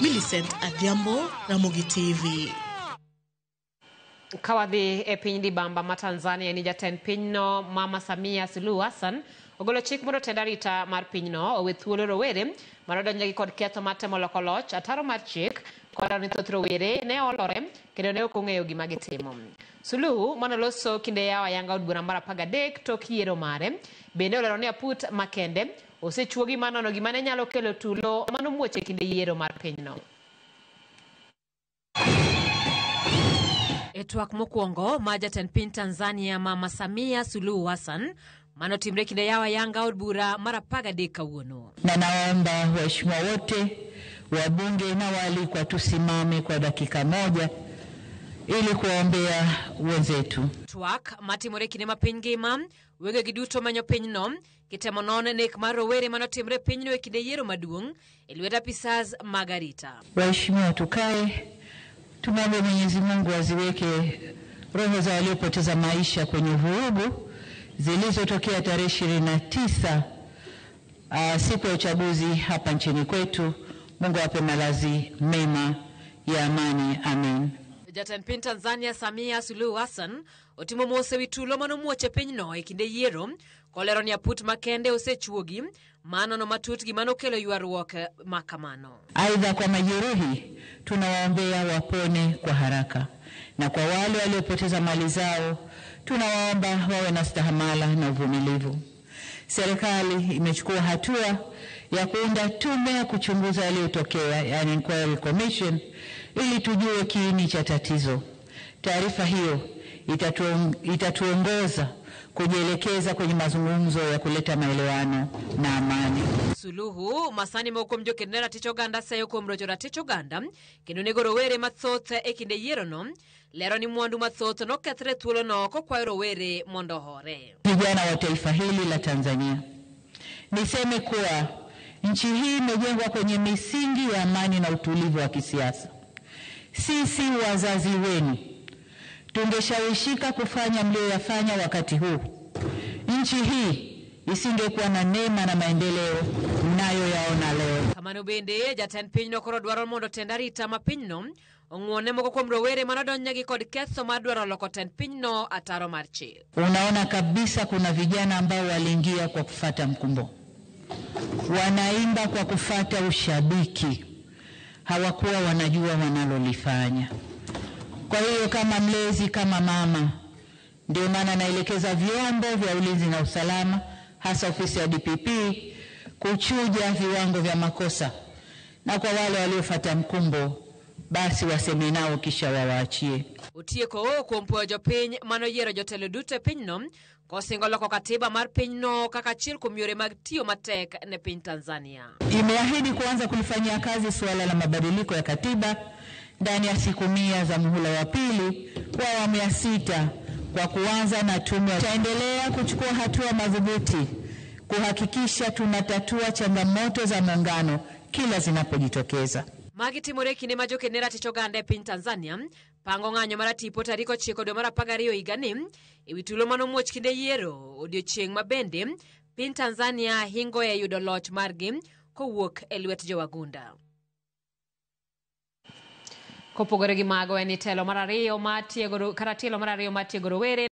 Millicent Adhiambo, Ramogi TV. Ka wadhi e piny Libamba ma Tanzania ni jatend pinyno Mama Samia Suluhu Hassan ogolo chik mondo tend arita mar pinyno owe thuolo rowere manodonjnegi kod ketho mar temo loko loch ataro mar chik kolero ni thoth rowere ne olore kendo ne ok ong'eyo gima gitimo. Suluhu manoloso kinde yawo ayanga od bura mar 13 tok yiero mare bende olero ni aput makende osechuogi manono gima ne nyalo kelo tulo manomuoch e kinde yiero mar pinyno. E twak mokwongo ma jatend piny Tanzania Mama Samia Suluhu Hassan manotimre kinde yawo ayanga od bura mar 13 kawuono. Na naomba waheshimiwa wote wabunge na waalikwa tusimame kwa dakika moja ili kuwaombea wenzetu. Twak matimore kinde ma piny ngima wegegi duto manyo pinyno kitemo non nek mar rowere manotimre pinyno e kinde yiero maduong' e lwet apisas mag arita. Waheshimiwa, tukae tumwombe Mwenyezi Mungu aziweke roho za waliopoteza maisha kwenye vurugu zilizotokea tarehe 29 siku ya uchaguzi hapa nchini kwetu. Mungu awape malazi mema ya amani. Amen. Jatend piny Tanzania Samia Suluhu Hassan otimo mos ewi tulo manomuoch e pinyno e kinde yiero kolero ni aput makende osechuogi manono matut gima nokelo ywaruok ma kamano. Aidha, kwa majeruhi tunawaombea wapone kwa haraka, na kwa wale waliopoteza mali zao tunawaomba wawe na stahamala na uvumilivu. Serikali imechukua hatua ya kuunda tume ya kuchunguza yaliyotokea, yani inquiry commission, ili tujue kiini cha tatizo. Taarifa hiyo itatuongoza kujielekeza kwenye mazungumzo ya kuleta maelewano na amani. Suluhu masani moko kuom joked ne ratich oganda seyo kuom rocho ratich oganda kendo nego rowere mathoth e kinde yierono lero ni mwandu mathoth nokethre thuolono kokwayo rowere mondo ohore. Vijana wa taifa hili la Tanzania, niseme kuwa nchi hii imejengwa kwenye misingi ya amani na utulivu wa kisiasa. Sisi wazazi wenu tungeshawishika kufanya mlioyafanya wakati huu, nchi hii isingekuwa na neema na maendeleo mnayoyaona leo. Kamano bende jatend pinyno koro dwaro mondo tend arita ma pinyno ong'uone moko kuom rowere manodonjnegi kod ketho mar dwaro loko tend pinyno ataro mar chik. Unaona kabisa kuna vijana ambao waliingia kwa kufata mkumbo, wanaimba kwa kufata ushabiki, hawakuwa wanajua wanalolifanya. Kwa hiyo kama mlezi, kama mama, ndio maana naelekeza vyombo vya ulinzi na usalama, hasa ofisi ya DPP, kuchuja viwango vya makosa, na kwa wale waliofuata mkumbo basi waseme nao kisha wawaachie. Otieko kuom puoyo jopiny manoyiero jotelo duto e pinyno kosingo loko katiba mar pinyno kaka achiel kuom yore mag tiyo matek ne piny Tanzania. Imeahidi kuanza kulifanyia kazi suala la mabadiliko ya katiba ndani ya siku 100 za muhula wa pili wa awamu ya 6 kwa kuanza na tume. Tutaendelea kuchukua hatua madhubuti kuhakikisha tunatatua changamoto za muungano kila zinapojitokeza. Magi timore kinde ma joked ne ratich oganda e piny Tanzania pango ng'anyo mar tipo tarik 9 dwe mar 12 higani ewi tulo manomuoch kinde yiero odiochieng' ma bende piny Tanzania hingo e yudo loch margi kowuok e lwet jowagunda. Kopogore gi mago en ni telo mar ariyo mar tiego kata tielo mar ariyo mar tiego rowere.